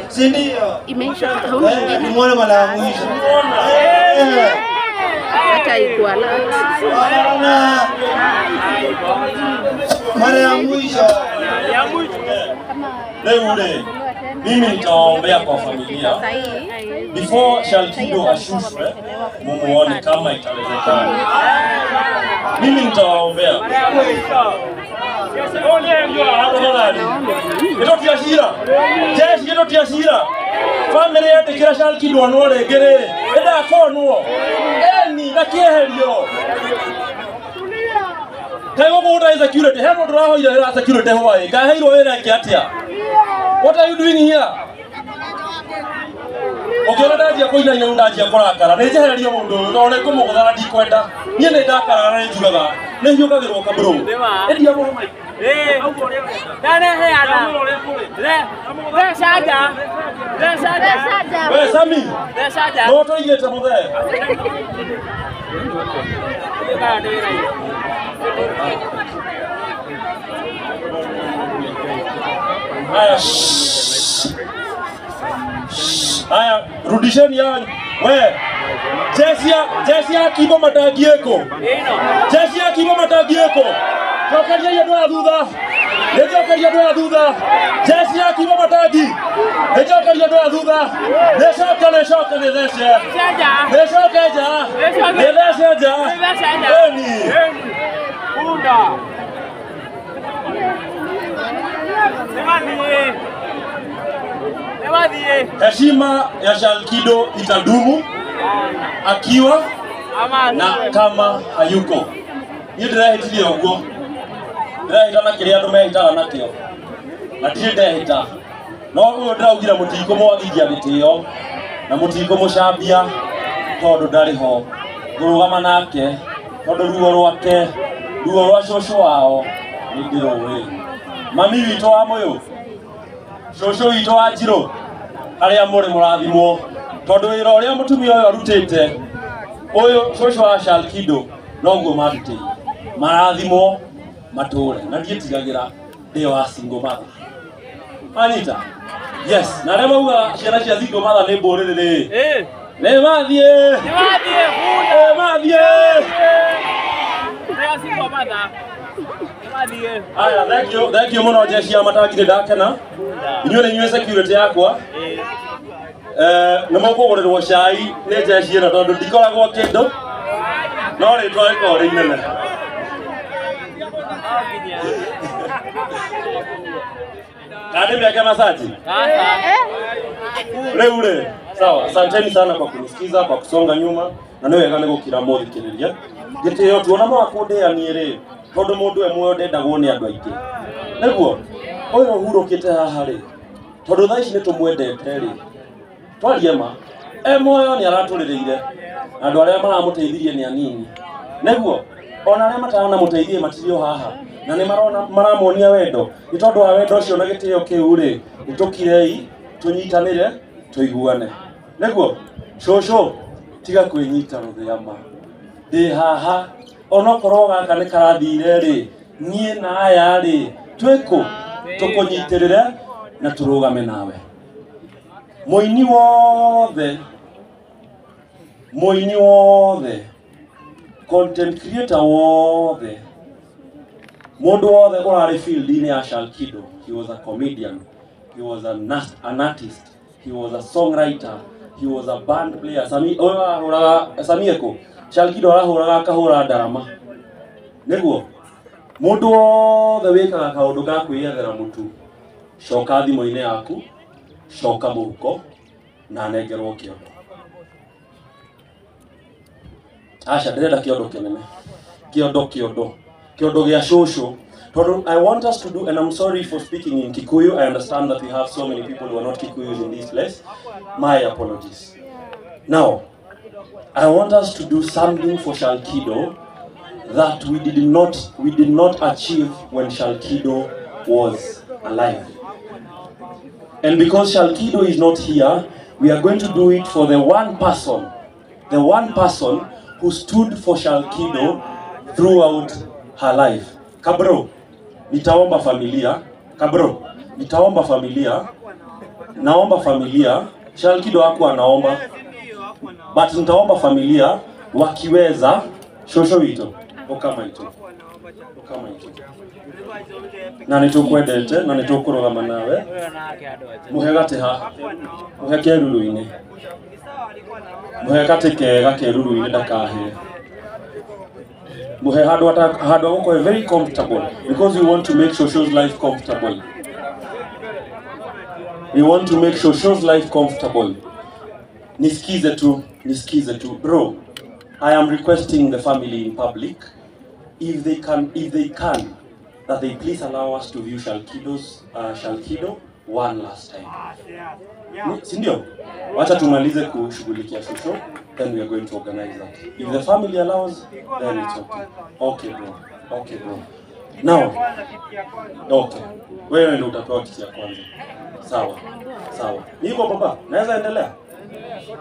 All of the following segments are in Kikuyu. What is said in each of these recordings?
Si ndio? Imeisha, hauna Eh, nimuone mara ya mwisho. Hata ikuwa la. Bana. Mara ya mwisho. Leo ule mimi nitawaombea kwa familia before Shalkido ashushwe, mumuone kama itawezekana. Mimi nitawaombea. Ĩtũtiacira jeshi ĩtũtiacira bamĩrĩ yetĩkĩra Shalkido anwo rĩngĩ rĩ ĩndakonwo eni na kĩeherio kaĩ gũkũ gũtarĩ security he mũndũ ũrahoire wĩra security hwaĩ kaheirwo wĩra ĩngĩ atĩa? What are you doing here? Ũkĩona ndanjia kũinaina rĩu ndanjia kũrakara nĩ njehererio mũndũ ũyũ tondũ nĩ ngũmũgũtha na ndikwenda niĩ nĩ ndakara na nĩ njugaga nĩ hiũkagĩrwo kabro endia mũndũ mic. We Sami no tũigĩte mũthee. Haya, shh. Haya, rudisheni hawa. We, jeshi ya Kibo matangi ĩkũ? Jeshi ya Kibo matangi ĩkũ? Cokeria andũ aya thutha. Nĩ njokeria andũ aya thutha. Jeshi ya Kibo matangi. Nĩ njokeria andũ aya thutha. Nĩ coke, nĩ coke, nĩ thece. Nĩ coke nja. Nĩ thece nja. Ĩni. Heshima ya Shalkido itadumu akiwa na kama hayuko. Niĩ ndĩrehĩtire ũguo, ndĩrehĩta na kĩrĩa andũ mehĩtaga nakĩo, na ndirĩ ndehĩta. No ũyũ ndĩraugire mũtikũmwagithia gĩtĩo na mũtikũmũcambia tondũ ndarĩ ho. Ngũrũgama nake tondũ ruo rwake, ruo rwa cũcũ wao nĩ ndĩrũĩ. Mami witũ wa Mũyũ, cũcũ witũ wa Njirũ, arĩa mũrĩ mũrathimwo tondũ wĩra ũrĩa mũtumia ũyũ arutĩte ũyũ cũcũ wa Shalkido noguo mandutĩire marathimwo matũre na ndiĩtigagĩra ndĩ wa single mother. Anita, yes, na arĩa maugaga ciana cia single mother nĩ mbũrĩrĩ rĩ, nĩ mathiĩ, nĩ mathiĩ. Aya, thank you, thank you mũno jeshi ya matangi nĩ ndakena. Inyuĩ nĩ inyuĩ security yakwa. Nĩ mũkũgũrĩrwo cai nĩ jeshi ĩno tondũ ndikoragwo kĩndũ no rĩtwa rĩkoragwo rĩ inene. Kana ndĩmĩake masaji? Rĩu rĩ, sawa, asanteni sana kwa kunisikiza, kwa kusonga nyuma na nĩ wega nĩ gũkira mũthikĩrĩria. Gĩtĩo tuona mwakũndĩa niĩ rĩ, tondũ mũndũ e muoyo ndendagwo nĩ andũ aingĩ. Nĩguo, ũyũ ũhurũkĩte haha rĩ, tondũ thaa ici nĩ tũmwendete rĩ, twarie ma, e muoyo nĩ aratũrĩrĩire, na andũ arĩa maramũteithirie nĩ anini. Nĩguo, ona arĩa mataranamũteithie matirĩ o haha, na nĩ marona maramuonia wendo. Nĩ tondũ wa wendo ũcio na gĩtĩo kĩu rĩ, nĩ tũkirei, tũnyitanĩre, tũiguane. Nĩguo, cũcũ, tiga kwĩnyita rũthĩa ma. Ndĩ haha, onokorwo gaka nĩ karathire rĩ, niĩ na aya rĩ, twĩkũ? Tũkũnyitĩrĩre na tũrũgame nawe. Mũini wothe, mũini wothe, content creator wothe, mũndũ wothe ũrarĩ field-inĩ ya Shalkido, he was a comedian, he was an artist, he was a songwriter, he was a band player. Sami, ũyũ arahũraga, Sami eko, Shalkido arahũraga akahũra ndarama. Nĩguo, mũndũ wothe wĩkaga kaũndũ ga kwĩyethera mũtu, coka thimũ-inĩ yaku, coka mũhuko, na nengerwo kĩondo. Aca, ndĩrenda kĩondo kĩnene. Kĩondo, kĩondo. Kĩondo gĩa cũcũ. Tondũ I want us to do, and I'm sorry for speaking in Kikuyu, I understand that we have so many people who are not Kikuyus in this place. My apologies. Now, I want us to do something for Shalkido that we did not achieve when Shalkido was alive. And because Shalkido is not here, we are going to do it for the one person who stood for Shalkido throughout her life. Kabro, nitaomba familia, Kabro, nitaomba familia Naomba familia, Shalkido hakuwa anaomba, but nitaomba familia wakiweza shosho wito okama ito okama ito na nitukwendete na nitukurugama nawe muhe gati haha muhe keruru-inĩ muhe gati kega keruru-inĩ ndakahe muhe handu handu agũkorwo very comfortable because we want to make Shosho's life comfortable. We want to make Shosho's life comfortable. Nisikize tu, nisikize tu. Bro, I am requesting the family in public, if they can, that they please allow us to view Shalkido one last time. Si ndio? Wacha tumalize kushughulikia Shosho, then we are going to organize that. If the family allows, then it's okay. Okay bro, okay bro. Now, okay. Wewe ndio utapewa kiti ya kwanza. Sawa, sawa. Niko baba, naweza endelea?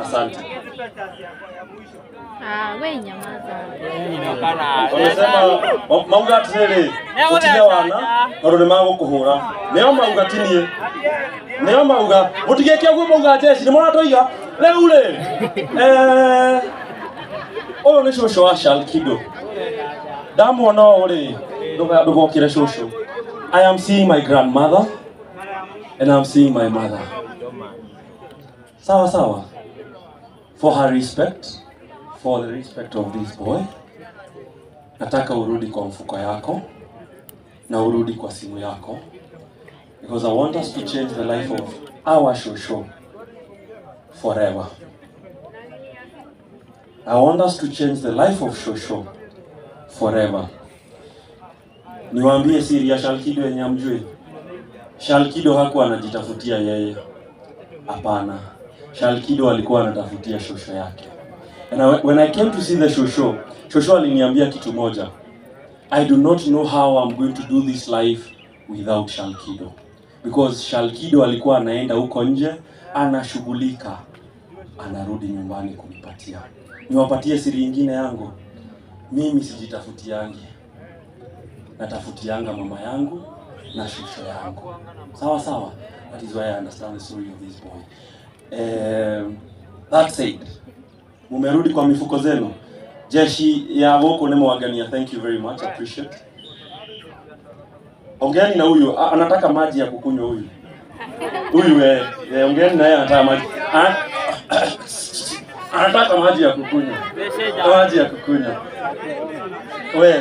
Asante. We nyamaza. Wanasema mauga atiriri utige wana tondu ni magukuhura. Nio mauga tinie. Nio mauga mutigeke uguo mauga jeshi ni mwana toiga riu ri uyu ni shosho wa Shalkido. Ndamuona ũũ ri ndugokire shosho. I am seeing my grandmother and I'm seeing my mother. Sawa sawa. For her respect, for the respect of this boy, nataka urudi kwa mfuko yako na urudi kwa simu yako, because I want us to change the life of our Shosho forever. I want us to change the life of Shosho forever. Niwaambie siri ya Shalkido yenye hamjui. Shalkido hakuwa anajitafutia yeye. Hapana. Shalkido alikuwa anatafutia shosho yake. And when I came to see the shosho, shosho aliniambia kitu moja. I do not know how I'm going to do this life without Shalkido. Because Shalkido alikuwa anaenda huko nje, anashughulika, anarudi nyumbani kunipatia. Niwapatie siri nyingine yangu. Mimi sijitafutiangi. Natafutianga mama yangu na shosho yangu. Sawa sawa. That is why I understand the story of this boy. That said, mumerudi kwa mifuko zenu. Jeshi ya woko nemo wagania, thank you very much, appreciate. Ongeani na huyu, anataka maji ya kukunywa huyu. Huyu ongeani na yeye anataka maji. Anataka maji ya kukunywa. Maji ya kukunywa. We.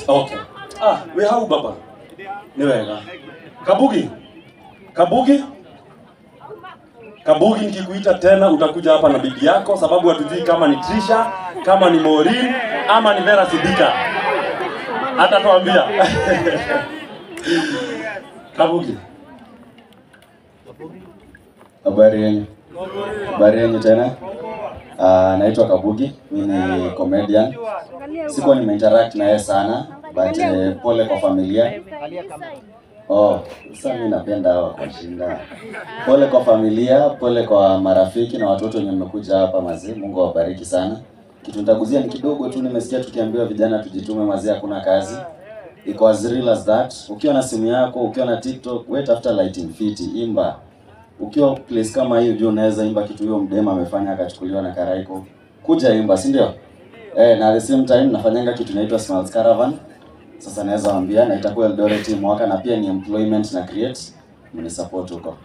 Okay. Ah, we hau baba. Ni wega. Kabugi. Kabugi. Kabugi, nikikuita tena utakuja hapa na bibi yako, sababu hatujui kama ni Trisha, kama ni Maureen ama ni Vera Sidika. Hata tuambia. Kabugi. Habari yenu. Habari yenu tena. Naitwa Kabugi, mimi ni comedian. Sikuwa nimeinteract na yeye sana, but pole kwa familia. Oh, sasa mimi napenda hawa kwa shinda. Pole kwa familia, pole kwa marafiki na watoto wenye mmekuja hapa mazee. Mungu awabariki sana. Kitu nitaguzia ni kidogo tu, nimesikia tukiambiwa vijana tujitume mazee, hakuna kazi. Iko as real as that. Ukiwa na simu yako, ukiwa na TikTok, we tafuta lighting fiti, imba. Ukiwa place kama hiyo juu unaweza imba kitu hiyo mdema amefanya akachukuliwa na Karaiko. Kuja imba, si ndio? Na at the same time nafanyanga kitu inaitwa Smiles Caravan. Sasa naweza waambia na itakuwa Eldoret mwaka, na pia ni employment na create, mni support huko.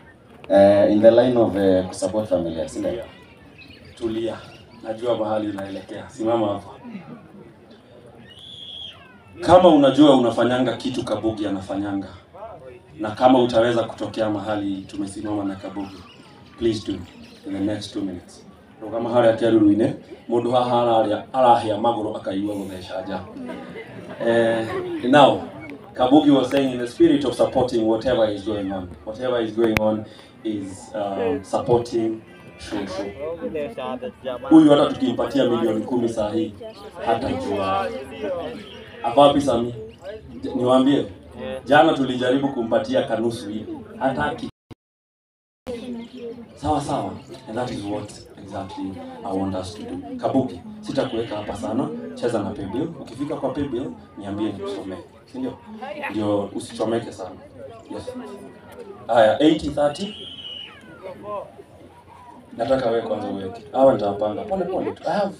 In the line of kusupport familia, si ndio? Tulia. Najua mahali unaelekea. Simama hapo. Kama unajua unafanyanga kitu Kabugi anafanyanga, na kama utaweza kutokea mahali tumesimama na Kabugi, please do in the next 2 minutes. Rugama haria keruruine mundu haha araria arahia maguru akaigua gutheca nja. Now Kabugi was saying in the spirit of supporting whatever is going on. Whatever is going on is supporting Shosho. Huyu hata tukimpatia milioni 10 saa hii hatajua. Afapi Sami? Niwaambie. Jana tulijaribu kumpatia kanusu hii. Hataki. Sawa sawa. And that is what exactly I want us to do. Kabugi, sitakuweka hapa sana. Cheza na paybill. Ukifika kwa paybill, niambie nikusomee. Si ndio? Ndio usichomeke sana. Yes. Haya, 80 30. Nataka wewe kwanza uweke. Hawa nitawapanga pole pole. I have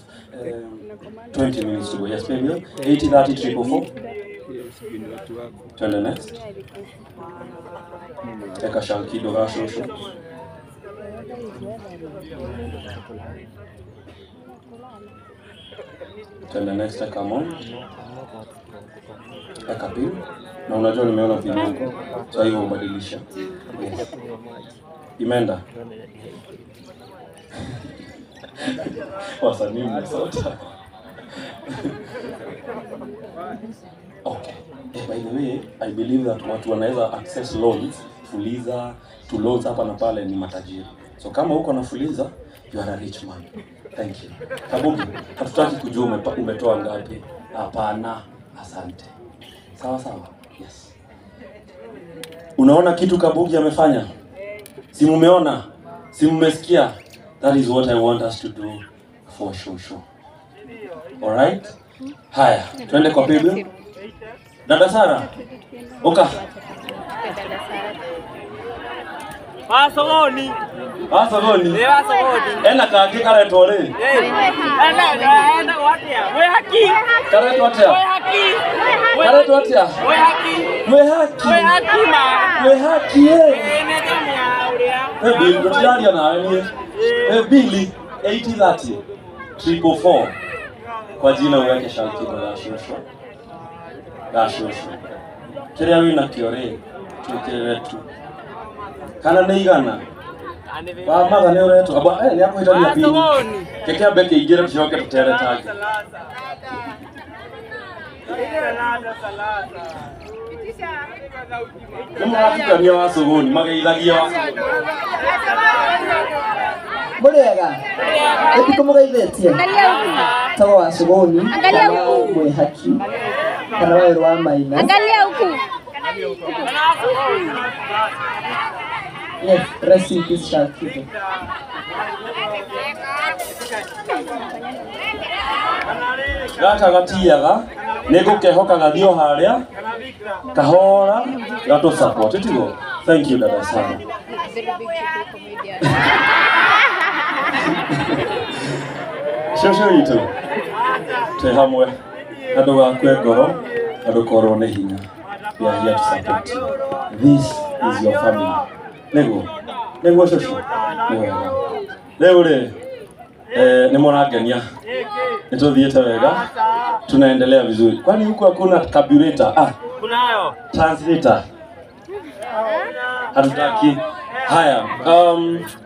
20 minutes to go. Yes, baby. 80 30 444. Twende next. Eka Shalkido ga shosho. Twende next, eka Mon. Eka pin. Na unajua nimeona pin yako. So hivyo ubadilisha. Yes. Imeenda. Wasanii mmesota. Okay. By the way, I believe that watu wanaweza access loans, Fuliza, to loans hapa na pale ni matajiri. So kama uko na Fuliza, you are a rich man. Thank you. Kabugi, hatutaki kujua umetoa ngapi. Hapana, asante. Sawa sawa. Yes. Unaona kitu Kabugi amefanya? Si mumeona? Si mmesikia? That is what I want us to do for Shosho. Alright? Haya, twende kwa paybill. Dada Sara. Oka. Wasogoni. Wasogoni. Nĩ wasogoni. Ena kangĩ karetwo rĩ? Ena ena watia. Wĩ haki. Karetwo atĩa? Wĩ haki. Karetwo atĩa? Wĩ haki. Mwĩ haki. Wĩ haki ma. Mwĩ haki ĩ. Nĩ ndamia ũrĩa. Hey, Bill, tũtiraria nawe niĩ. Hey, Billy, 8030 444. Kwa jina uweke Shalkido ya shosho. Ya shosho. Kĩrĩa wĩnakĩo rĩ, twĩkĩrĩre tu. Kana nĩ igana? Wa matha nĩ ũretwo. Aba, nĩ akũhĩtania pini. Wasogoni. Keke ambe kĩingĩre tũcoke tũtere tangi. Nĩ mũratukania wasogoni, mageithagia wasogoni. Mũrĩega ĩtikũ mũgeithĩtie tagwo wa Cũgũni Angalia kana huku. Mwĩhaki kana Wawerũ wa Maina. Angalia huku. Yes, rest in peace, Shalkido. Gaka gatiaga nĩ ngũkehoka gathiĩ o harĩa kahora gatũ support tiguo. Thank you, dada sana. Very big people comedian. Cũcũ witũ twĩ hamwe na ndũgakue ngoro na ndũkorwo nĩ hinya. We are here to support you. This is your family. Nĩguo nĩguo cũcũ, nĩ wega. Rĩu rĩ, nĩ mũrangenia, nĩ tũthiĩte wega, tunaendelea vizuri. Kwani huku hakuna carburetor? Ah, Kunayo. Translator hatutaki. Haya,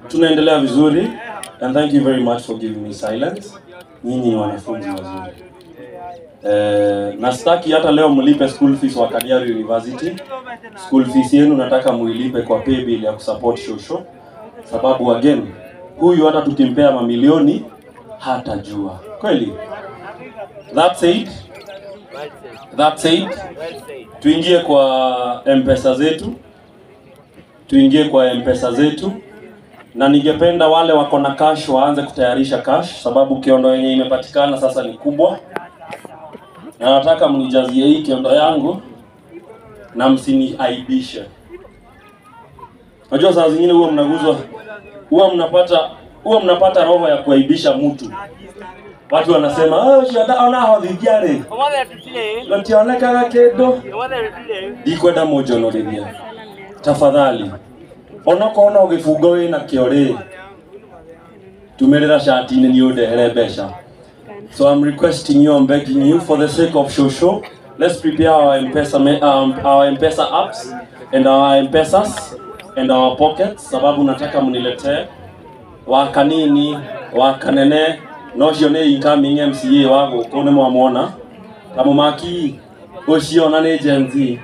tunaendelea vizuri and thank you very much for giving me silence. Nyinyi ni wanafunzi wazuri. Na sitaki hata leo mlipe school fees wa Kadiaru University. School fees yenu nataka muilipe kwa paybill ya kusupport shosho, sababu again huyu hata tukimpea mamilioni hatajua kweli. That said, that said, tuingie kwa M-Pesa zetu, tuingie kwa M-Pesa zetu, na ningependa wale wako na cash waanze kutayarisha cash, sababu kiondo yenye imepatikana sasa ni kubwa, na nataka mnijazie hii kiondo yangu na msiniaibishe. Unajua saa zingine huwa mnaguzwa, huwa mnapata roho ya kuaibisha mtu. Watu wanasema, "Oh, shada ona hothingia rĩ." Ũmũthĩ tũtirĩ. Gationekaga kĩndũ. Ũmũthĩ tũtirĩ. Ndikwenda mũnjonorithie. Tafadhali. Onokorwo no gĩbungo wĩna kĩo rĩ, tumĩrĩra cati-inĩ niĩ ũndehere mbeca. So I'm requesting you, I'm begging you, for the sake of Shosho, let's prepare our M-Pesa apps and our M-Pesas and our pockets, sababu nataka mniletee wakanini wakanene no cio nĩ incoming MCA wa gũkũ nĩ mwamwona kamũmaki ũcio na nĩ Gen Z,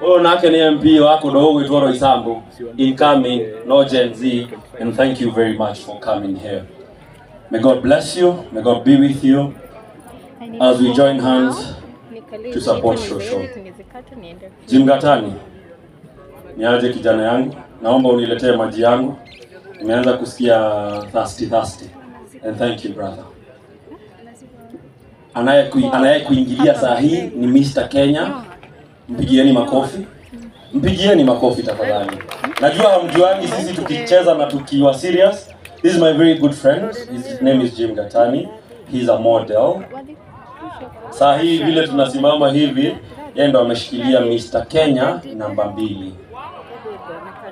ũyũ nake nĩ MP wa kũndũ gũgwĩtwo Roysambu, incoming no Gen Z. And thank you very much for coming here. May God bless you. May God be with you as we join hands to support Shosho. Jim Gatani, niaje kijana yangu, naomba uniletee maji yangu. Nimeanza kusikia thirsty thirsty. And thank you, brother. Anayekuingilia saa hii ni Mr. Kenya. Mpigieni makofi. Mpigieni makofi tafadhali. Najua hamjuangi sisi tukicheza na tukiwa serious. This is my very good friend. His name is Jim Gatani. He's a model. Saa hii vile tunasimama hivi, yeye ndo ameshikilia Mr. Kenya namba 2.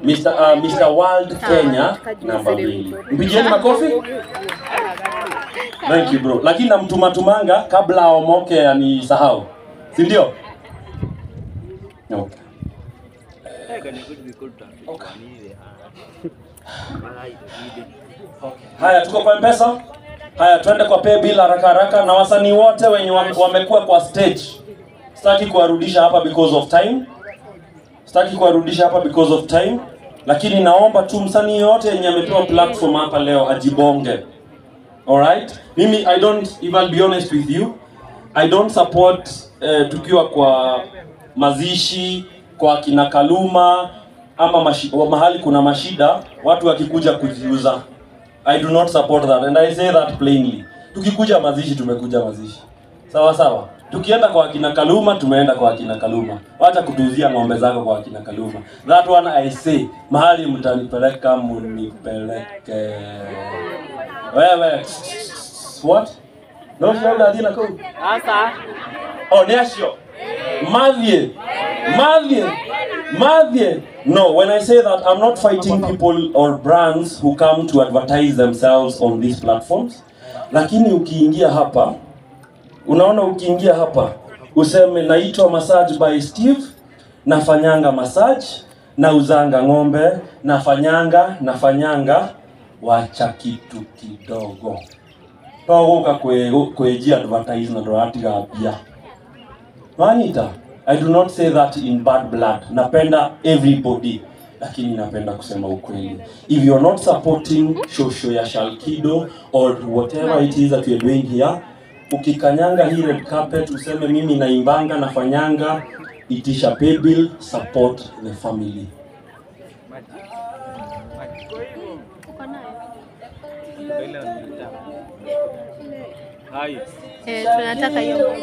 Mr. World Kenya namba 2. Mpigieni makofi. Thank you bro. Lakini namtumatumanga kabla aomoke anisahau. Si ndio? Okay. Okay. Haya, tuko kwa M-Pesa. Haya, twende kwa pay bill haraka haraka, na wasanii wote wenye wamekuwa kwa stage. Sitaki kuwarudisha hapa because of time. Sitaki kuwarudisha hapa because of time. Lakini naomba tu msanii yote yenye amepewa platform hapa leo ajibonge. Alright? Mimi I don't, if I'll be honest with you, I don't support tukiwa kwa mazishi, kwa kina Kaluma ama mahali kuna mashida, watu wakikuja kujiuza. I do not support that and I say that plainly. Tukikuja mazishi tumekuja mazishi. Sawa sawa. Tukienda kwa kina Kaluma tumeenda kwa kina Kaluma. Wacha kutuuzia ng'ombe zako kwa kina Kaluma. That one I say, mahali mtanipeleka munipeleke. Wewe what? No shida adina ko. Asa. Oh, nesio. Madhie. Madhie. Madhie. No, when I say that, I'm not fighting people or brands who come to advertise themselves on these platforms. Lakini ukiingia hapa, unaona ukiingia hapa, useme naitwa Massage by Steve, nafanyanga massage, nauzanga ng'ombe, nafanyanga, wacha kitu kidogo. Togoka kweji advertise na ndoratiga bia. Wanita, I do not say that in bad blood. Napenda everybody, lakini napenda kusema ukweli. If you are not supporting shosho ya Shalkido or whatever it is that we are doing here, ukikanyanga hii red carpet useme mimi naimbanga nafanyanga, itisha pay bill, support the family. Tunataka hiyo.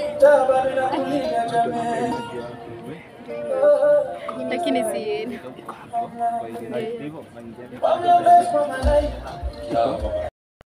Lakini si yenu.